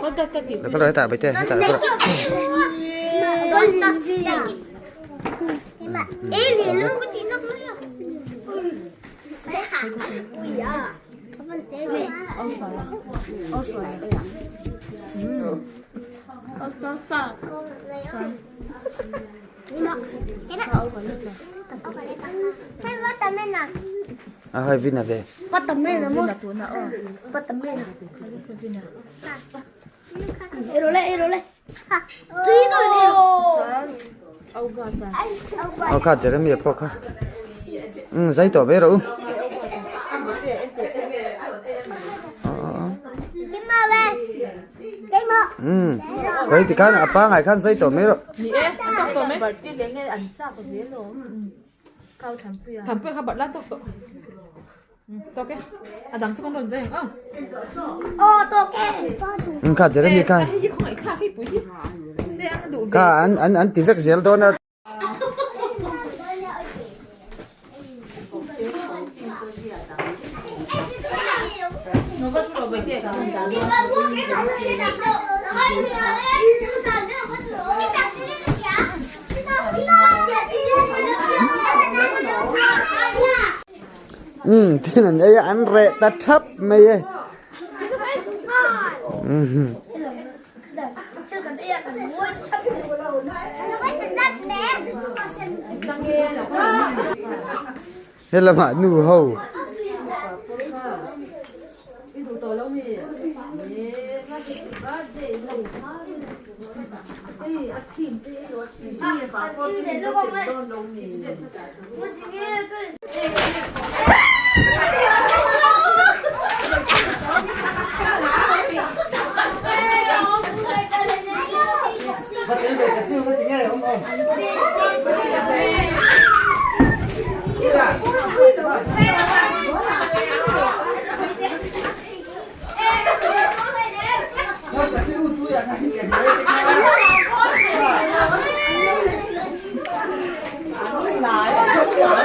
Lo kal rawh hetah Baite hetah lo kal rawh. A hai vin a ve. Aw kha Jeremy a pawh kha. Um zai tawh ve rawh u. Um khawi tikhan a pangai khan zai tawh mai rawh. Ni e, a tawk tawh mai. Thanpuia kha bat la tawk tawh. Tawk e. A dang chu kan rawn zai ang aw. Aw tawk e. Um kha Jeremy kha. Hei hi khawngaih thlak hei pui hi. Se an duh ve. Kha an an an ti vek zel dawn a. Umm thil an ei a an reh ta thap mai e umm helamah nu ho.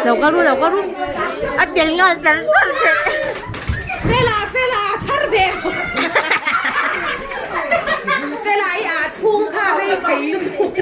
Lo kal ru lo kal ru a tel nghal char char thei. Fela fela chhar ve fela i ah chhung kha rei thei lutuk.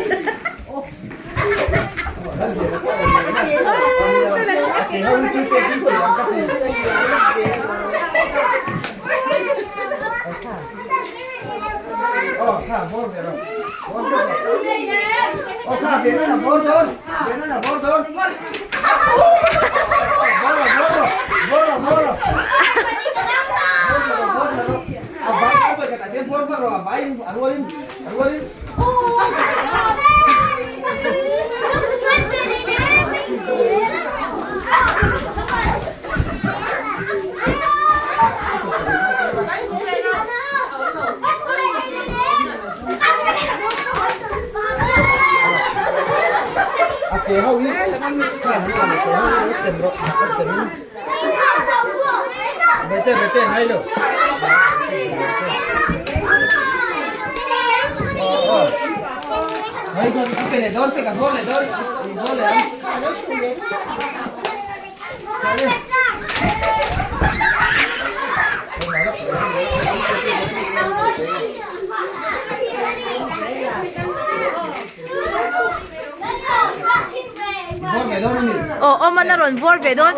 Aw awm an a rawn vawr ve dawn.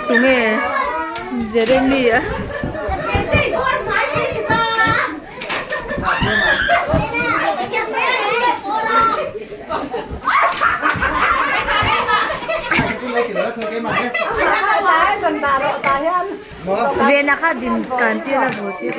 Tunge Jeremy a. Vena kha din kan tir a bu tir.